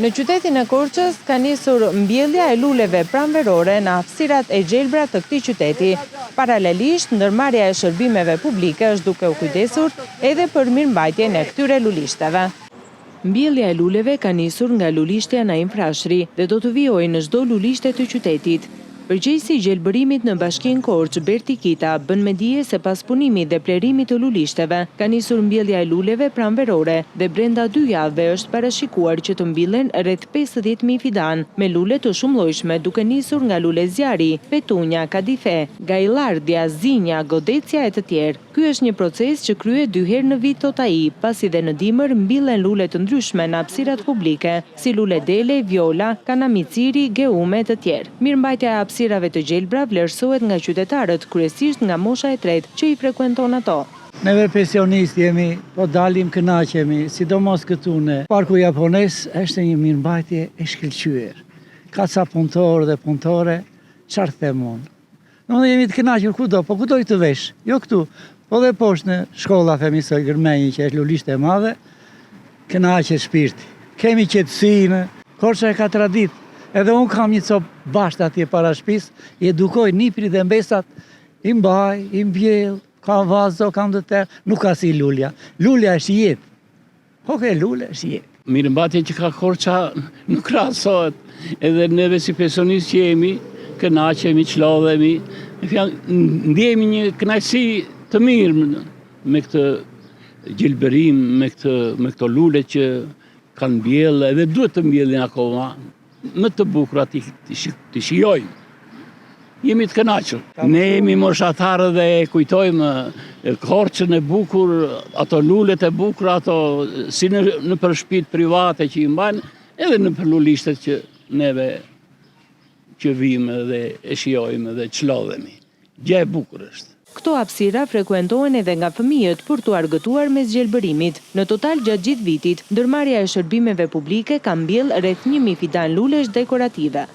Në qytetin e Korçës ka nisur mbjellja e luleve pranverore në hapësirat e gjelbra të këtij qyteti. Paralelisht, ndërmarrja e shërbimeve publike është duke u kujdesur edhe për mirëmbajtjen e këtyre lulishteve. Mbjellja e luleve ka nisur nga lulishtja Naim Frashëri dhe do të vijojë në çdo lulishte të qytetit. Përgjegjësi i gjelbërimit në Bashkinë Korçë, Berti Kita, bën me dije se pas punimit dhe plehërimit të lulishteve, ka nisur mbjellja e luleve pranverore dhe brenda dy javëve është parashikuar që të mbillen rreth 50,000 fidanë me lule të shumëllojshme duke nisur nga lulezjarri, petunja, kadife, gaillardia, zinja, godecja e të tjerë. Ky është një proces që kryhet dy herë në vit, thotë ai, pasi dhe në dimër mbillen lule të ndryshme në hapësirat publike, si lule dele, viola, kanamiciri, geume e të tjerë. Mirëmbajtja e hapësirave të gjelbra vlerësohet nga qytetarët, kryesisht nga mosha e tretë, që i frekuenton ato. Neve pensionistë jemi, po dalim kënaqemi, sidomos këtu në Parku Japonez është një mirëmbajtje e shkëlqyer. Ka ca punëtorë dhe punëtore, çfarë them unë. Ne jemi të kënaqur kudo, po kudo të vesh, jo këtu, po dhe poshtë në shkolla Fehmi Gërmenji që është lulishte e madhe, kënaqet shpirti. Kemi qetësinë, Korça e ka traditë, edhe unë kam një copë basht atje para shtëpisë, i edukoj nipërit dhe mbesat, i mbaj, i mbjell, kam vazo, kam të tërë, nuk ka si lulja. Lulja është jetë. Po ke lule, është jetë. Mirëmbajtja që ka Korça nuk krahasohet. Edhe neve si pensionistë që jemi, kënaqemi, çlodhemi, ndjejmë një kënaqësi të mirë me këtë gjelbërim, me këtë me këto lule që kanë mbjellë edhe duhet të mbjellin akoma. Më të bukura t'i t'i shijojmë. Jemi të kënaqur. Ne jemi moshatarë dhe e kujtojmë Korçën e bukur, ato lulet e bukura, ato si në nëpër shtëpitë private që i mbajnë, edhe nëpër lulishtet që neve që vijmë dhe e shijojmë dhe çlodhemi. Gjë e bukur është. Këto hapësira frekuentohen edhe nga fëmijët për t'u argëtuar mes gjelbërimit. Në total gjatë gjithë vitit, ndërmarrja e shërbimeve publike ka mbjellë rreth 1000 fidanë lulesh dekorative.